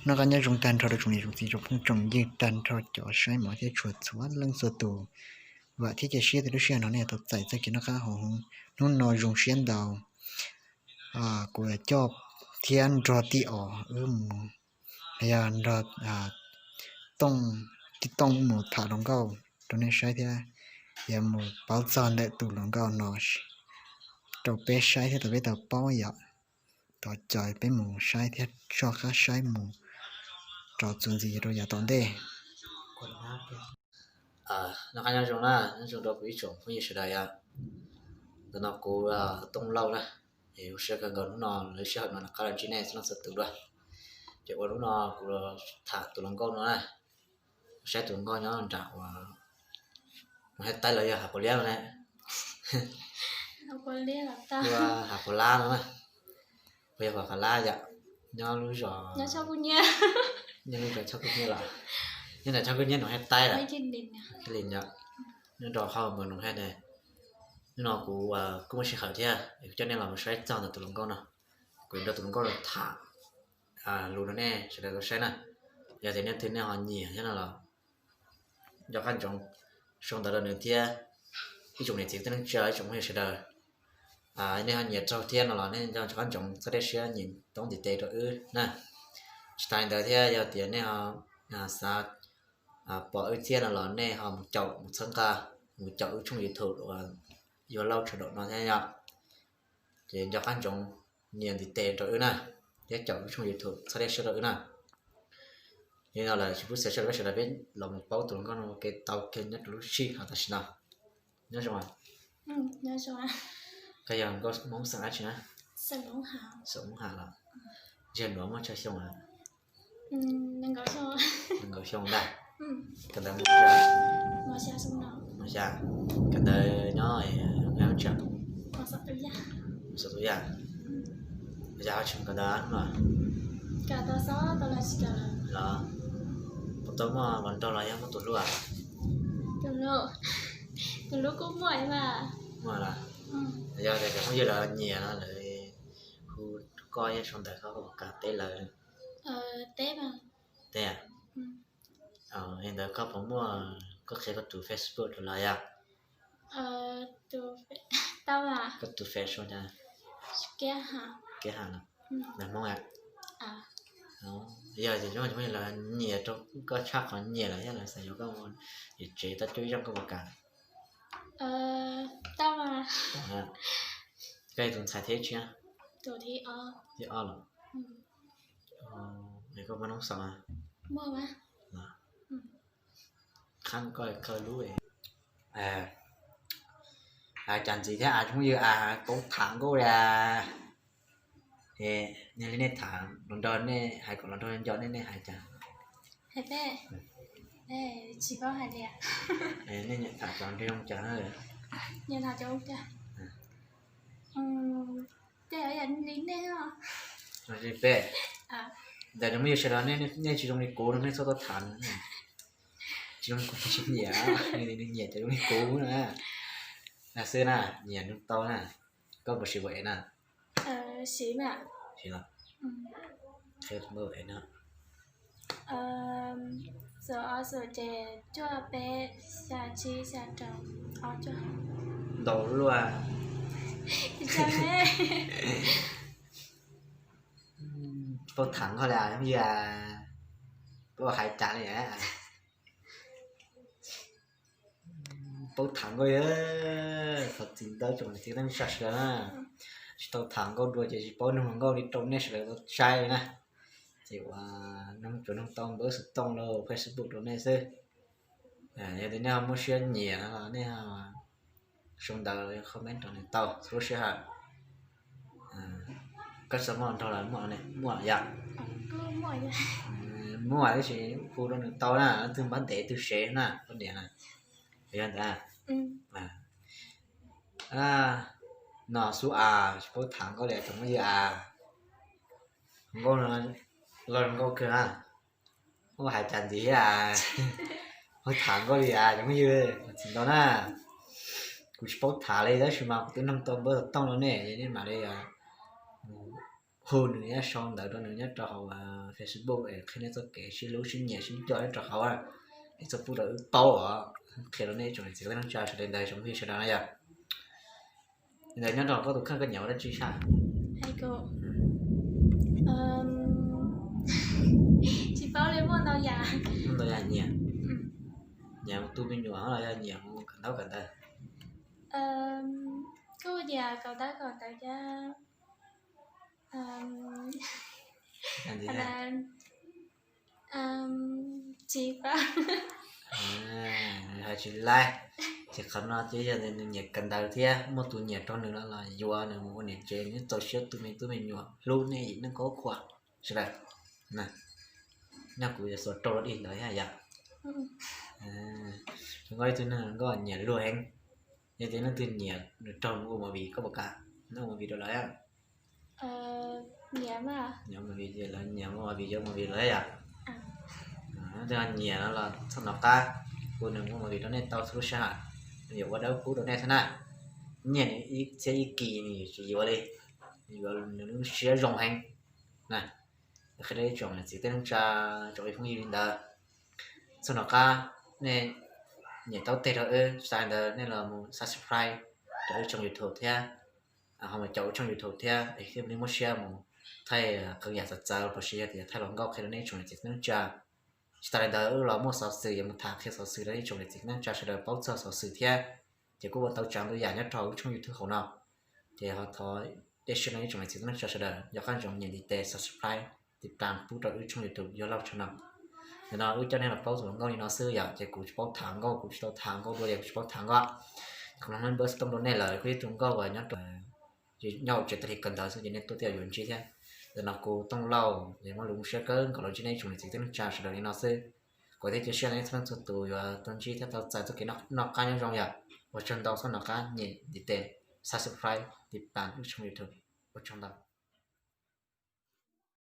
Noj qab nyob zoo tag nrho rau tsoom niam tsoom txiv tsoom phooj tsoom ywg tag nrho cov saib mov thiab tshua txhua leej txhua tus. Vam thiab cia siab tias lub sij hawm no nej tau txais txoj kev noj qab haus huv. Hnub no zoo siab ntau, kuv coj thiab nrog tij Os wb mus, yog nrog Tooj, tij Tooj mus tham hluas nkauj rau nej saib thiab, yog mus paub txog ntawm tus hluas nkauj no rau peb saib thiab tau peb tau paub yom. Thov caw peb mus saib thiab soj qab saib mus rau txuas ntxiv rau yav tom ntej. Noj qab nyob zoo na, nyob zoo rau kuv ib tsoom phooj ywg sawv daws yom. Ntawm no kuv Tooj Lauj na, es ua siab kawg nkaus hnub no lawv sij hawm no rov qab los ntsib nej txhua leej txhua tus dua. Ces ua hnub no kuv los tham tus hluas nkauj no na, saib tus hluas nkauj nyob nram uas Moos Hais Taib los yog Hav Quav Liab no ne. Hav Quav Lab no na, puas yog Hav Quav Lab yom, nyob lub zos, nyob lub zos Tshoj Kub Nyiab los, nyob ntawm Tshoj Kub Nyiab Noom Hais Taib lawm, li yom, nyob rau hauv Moos Hais ne. Hnub no kuv kuj muaj sij hawm thiab, kuv coj nej los mus saib txog ntawm tus hluas nkauj no, kuv nrog tus hluas nkauj no tham lus rau nej sawv daws tau saib na. Yog tias nej leej twg nej ho nyiam thiab no los nco qab ntsoov sau ntawv rau nws thiab. Ib tsoom niam txiv kwv tij neej tsa ib tsoom phooj ywg sawv daws, nej ho nyiam raug thiab no los nej nco qab ntsoov txhawb siab nias tau ntiv tes rau wb na. Tsis tas li ntawd thiab yog tias nej ho xav pom wb thiab no los nej ho mus caum mus txhawb nqa, mus caum wb tshooj YouTube uas Yuav Lauj Tshua Daum no thiab yom. Ces nco qab ntsoov nias ntiv tes rau wb na, thiab caum wb tshooj YouTube txhawb siab rau wb na. Li no lawm tsis pub xav sawv daws, peb sawv daws peb los mus paub tus hluas nkauj no ua ke tau kiag nyob rau lub sij hawm tam sim no. Nyob zoo. Koj yog nkauj Hmoob xeem dab tsi na? Xeem Hoob Ham los? Yog nuav muaj tsawg xyoo lawm? Nees nkaum xyoo ntag. Kawm ntawv mos xya? Kawm ntawv nyob ub tsa? Mos xya tub yaj. Mos xya ho tsis kawm ntawv no los? Puas tau muaj hluas nraug los yog muaj tus hlub? Tus hlub kuj muaj mas. Muaj los? Yog tias cov phooj ywg lawv nyiam no lawv hu koj thiab sau ntawv koj puas kam teb lawv? Teb. Teb a? Li ntawd koj puas muaj, koj qhia koj tus Facebook rau lawv yom? Koj tus Face Kev Ham los? Lawv Hmoob a? Yog tias cov phooj ywg lawv nyiam rau koj tshaj qhov nyiam lawm thiab lawv xav yuav koj mus yuav tsev tab cuab ib zaug koj puas kam? Koj yog tus ntxhais thib tsib? Thib ob los? Es koj muaj noob xov? Qhab koj khaws lub. Hais cas ntxiv thiab a, phooj ywg a, paub tham nkauj li a. Nej li nej tham hluas nraug, nej hais kom hluas nraug nco nej, nej hais cas? Hais peb? Tsis paub hais li. Nej nyiam tham cov zoo cas? Nyiam tham cov zoo cas? Tej yam li nej. Li peb. Ntawm cov phooj ywg sawv daws nej tsis zoo li kuv no nej txhob tuaj tham. Tsis zoo li kuv, tsis nyiam, nws nyiam cov zoo li kuv na. Xwb na, nyiam nug tau na. Koj puas siv web na? Siv los? Qhia kuv web na. Xoom ob xoom ces cuaj peb xya tsib xya rau ob cuaj. Ntau luaj. Paub tham nkauj li a, phooj ywg a. Paub hais cas li a. Paub tham nkauj li. Thov txim ntau tsoom niam txiv kwv tij neej tsa sawv daws na, tsis tau tham nkauj dua ces tsis paub nug hluas nkauj li rau nej sawv daws tau saib li na. Ces ua, tsuas nug tau npawb xov tooj los Facebook rau nej xwb. Yog tias nej ho muaj siab nyiam los nej ho sau ntawv los yog comment rau nws tau txhua lub sij hawm. Koj tsis tau muaj hluas nraug los muaj, muaj yom? Muaj tab sis hu rau nws tau na, leej twg npab ntev twg sev na, pab niam na. Yog ntawd. Nom xub a, tsis paub tham nkauj li cov phooj ywg a. Nkauj no los nkauj kawg na. Ua hais cas ntxiv thiab a. Paub tham nkauj li a cov phooj ywg, txim ntau na. Kuv tsis paub tham li tab sis mas kuv twb nug tau npawb xov tooj rau nej, nej mam li hu nws nyob sau ntawv rau nws nyob rau hauv Facebook es qhia nej txoj kev sib hlub sib nyiam sib coj nyob rau hauv, es txhob pub rau wb paub os. Qhia rau nej tsoom niam txiv kwv tij neej tsa sawv daws ntawd tsoom phooj sawv daws na yom. Ntawd nyob rau koj tus kheej koj nyiam ua dab tsi sab? Tsis paub li, muaj ntau yam. Muaj ntau yam nyiam. Nyiam tus me nyuam los yog nyiam kawm ntaub kawm ntawv? Kuj nyiam kawm ntaub kawm ntawv thiab. Tsis paub, hais tsis laib. Ces qhov no ces yog nws nyiam kawm ntawv thiab muaj tus nyiam rau nws no los yuav nws mus ua niam tsev, nws txaus siab tu me tub me nyuam, hlub nej ib neeg qhuav sawv daws. Nyob kuv yuav xuas rau los dig ntawd thiab yom. Zoo nkauj ib tug neeg zoo nkauj nyiam luag heev. Yog tias leej twg nyiam nws raug nws ua movie koj puas kam nws ua movie rau lawv? Nyiam ua movie ces lawv nyiam ua movie, yuav ua movie lawm yom. Leej twg nyiam no los txhob hnov qab, kuv nws ua movie rau nej tau txhua lub sij hawm, nws yuav ua dawb pub rau nej thiab na. Nyiam nws ib txhiab ib kis nws yuav tsis yuav li, yuav nws lub siab zoo heev na. Qhia rau ib tsoom niam txiv kwv tij neej tsa, tsoom ib phooj ywg li ntawd. Txhob hnov qab, nej nyiam taub teg rau wb, xav ntawd nej los mus subscribe rau wb tshooj YouTube thiab, ho mus caum wb tshooj YouTube thiab es thiaj li muaj siab mus thaij qee yam txawv txawv los sis yog tias thaij hluas nkauj qhia rau nej tsoom niam txiv kwv tij neej tsa. Tsis tas li ntawd wb los muaj xov xwm yuav mus tham qhia xov xwm rau nej tsoom niam txiv kwv tij neej tsa sawv daws paub txog xov xwm thiab. Ces kuj ua tau tsav ntau yam nyob rau wb tshooj YouTube hauv no. Ces ho thov cia siab rau nej tsoom niam txiv kwv tij neej tsa sawv daws yog qab ntsoov nias ntiv tes subscribe, tiv tas pub rau wb tshooj YouTube Yog Lauj channel. Ntawm no wb coj nej los paub tus hluas nkauj li no xwb yom, ces kuv tsis paub tham nkauj, kuv tsis tau tham nkauj dua li, kuv tsis paub tham nkauj. Kuv los npawb xov tooj rau nej lawm, kuv yog tus nkauj uas nyob rau nyob hauv tsev tag li kawm ntawv xwb ces nej tuaj thiaj yuav ntsib thiab. Ntawm no kuv Tooj Lauj es muaj lus zoo siab kawg nkaus los ntsib nej tsoom niam txiv kwv tij neej tsa sawv daws li no xwb. Kuv thiaj cia siab nej txhua leej txhua tus yuav tau ntsib thiab tau txais txoj kev noj qab nyob zoo yom. Ua tsaug ntau, txhob hnov qab nias ntiv tes subscribe, tiv tas wb tshooj YouTube. Ua tsaug ntau.